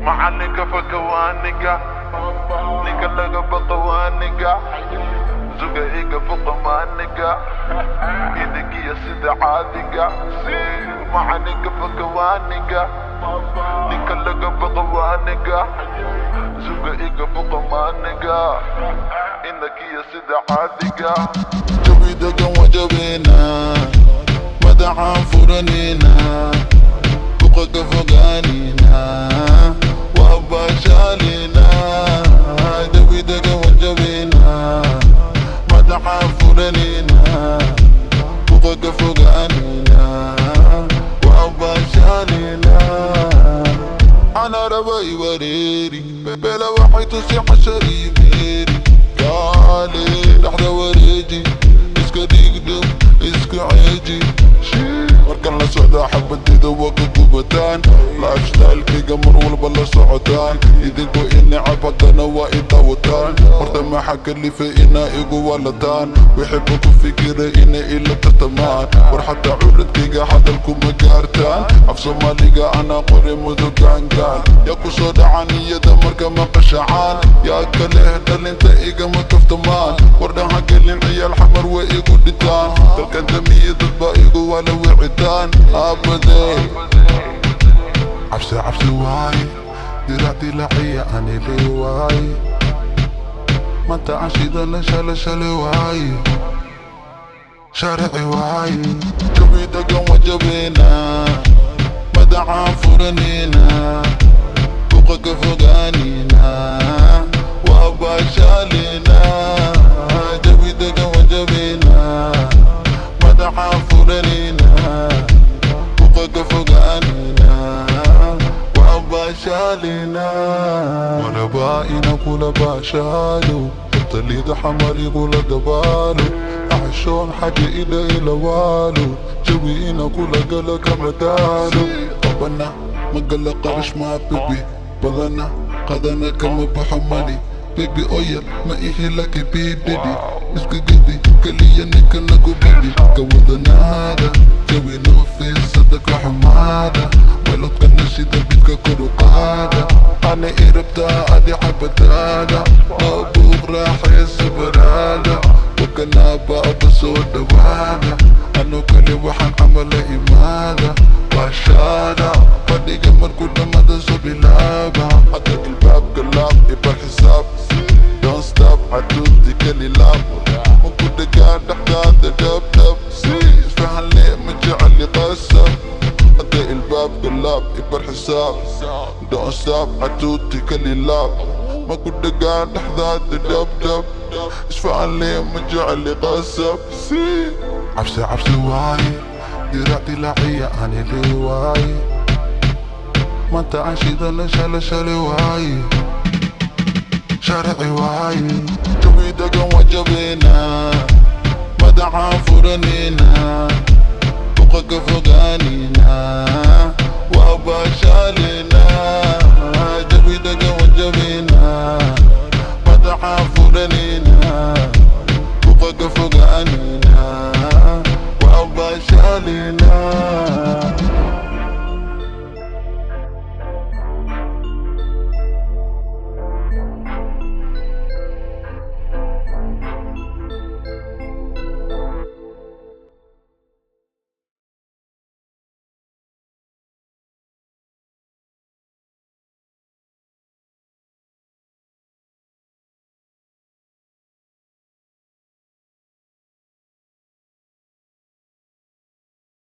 Macalinka faka waa aniga, ninka laga baqa waa aniga, suga iga fuqa ma aniga, idigiya sida caadiga. Macalinka faka waa aniga, ninka laga baqa waa aniga, suga iga fuqa ma aniga, inakiya sida caadiga. Jawi degan waa jabeynaa, madaxaan furanaynaa, buqa ka fogaanaynaa, waa baashaalaynaa. Jawi degan waa jabeynaa, madaxaan furanaynaa, buqa ka fogaanaynaa, waa baashaalaynaa. Ana raba iwareeri bela, waxay tusi xashari beeri kaale dhexda wareeji, iska dhigdhub iska ceeji. Markan la socdaa xabadeeda waa ka gubataan, lifestylekayga mar walba la socotaan, idinkoo i necab haddana waa i daawataan. Horta maxaa kalifay inaa igu walataan? Wixiiba ku fikiray inay ila tartamaan. War xataa curadkayga hadalkuma gaartaan, af Soomaaliga anaa qore mudugaangaan. Yaa ku soo dhaca niyada marka maqashacaan? Yaa kaleh dhalinta igama kaftamaan? War dhan ha gelin, ciyaal Xamar way igu dhintaan, dalkan damiya dad baa igu wala wicitaan. Aabadey cabsi cabsi waaye, dirac dilaaciya anile waaye, maanta cashidana shale shale waaye, sharci waaye. Jawi degan waa jabeynaa, madaxaan furanaynaa, buqa ka fogaanaynaa, waa baashaalaynaa. Jawi degan waa jabeynaa, madaxaan furanaynaa, buqa ka fogaanaynaa, waa baashaalaynaa. Warabaa ina kula baashaalo, talida Xamar igula dabaalo, axshoon xaja ila ilawaalo, jawi ina kula gala kama daalo. Qabana magala qarash maa baby badana qadana kama baxo mali baby oyal ma ihi laki bididi iska gedi kaliya ninka nagu baby ka wadanaada. Jawi noo fiirsada ka xumaada, welodkana sida bidka kor u qaada, ana irabtaa adi xabadaada noo buuq, raaxaysa baraada wakanaaba aba soo dhawaada. Anoo kale waxaan camala imaada baashaada, fadhiga markuu dhammada soo bilaaba. Hadda ilbaabka laab, ibar xisaab, don't stop, caduudi kali laab maku dhagaa dhexdaada dhabdhab, isfahanle ma jeceli qasab. Hadda ilbaabka laab, ibar xisaab, don't stop, caduudi kali laab maku dhagaa dhexdaada dhabdhab, isfahanle ma jeceli qasab. Cabsi cabsi waaye, dirac dilaaciya anile waaye, maanta cashidana shale shale waaye, sharci waaye. Jawi degan waa jabeynaa, madaxaan furanaynaa, buqa ka fogaanaynaa, waa baashaalaynaa. Jawi degan waa jabeynaa, madaxaan furanaynaa, buqa ka fogaanaynaa, waa baashaalaynaa.